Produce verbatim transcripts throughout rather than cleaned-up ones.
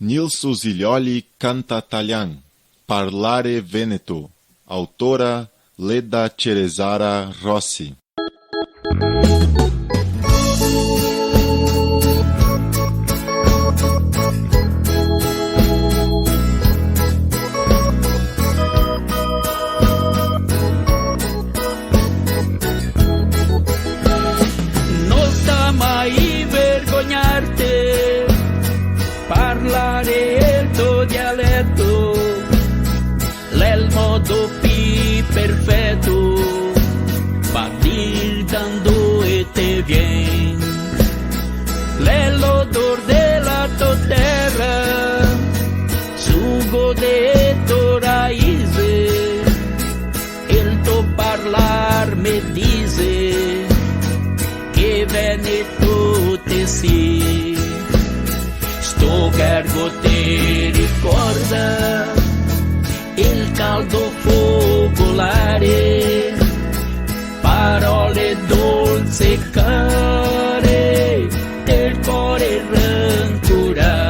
Nilson Zilioli canta talian, Parlare veneto, autora Leda Ceresara Rossi. No sta mai vergognarte, parlare el to dialeto, l'è el modo pi perfeto par dir da ndove te vien. L'è l'odor de la to tera, sugo de to raise, el to parlar me dixe che veneto te si. Sto gergo te ricorda el caldo fogolare, parole dolce care del core rancurà.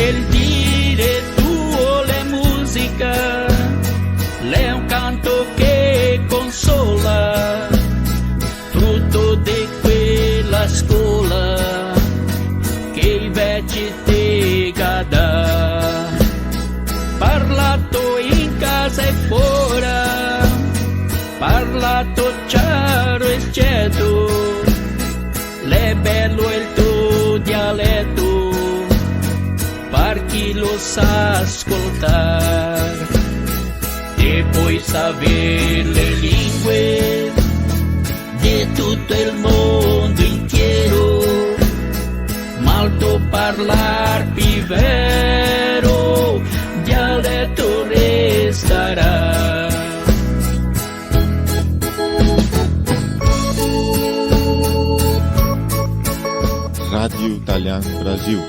El dire tuo l'è musica, l'è un canto che consola, fruto de quela scola che i veci te ga dà. Parlato in casa e fora, parlato ciaro e sceto, l'è belo el to dialeto, par chi lo sa scoltar. E poi saver le lingue de tuto el mondo intiero, ma el to parlar pi vero dialeto restarà. Rádio Talian Brasil.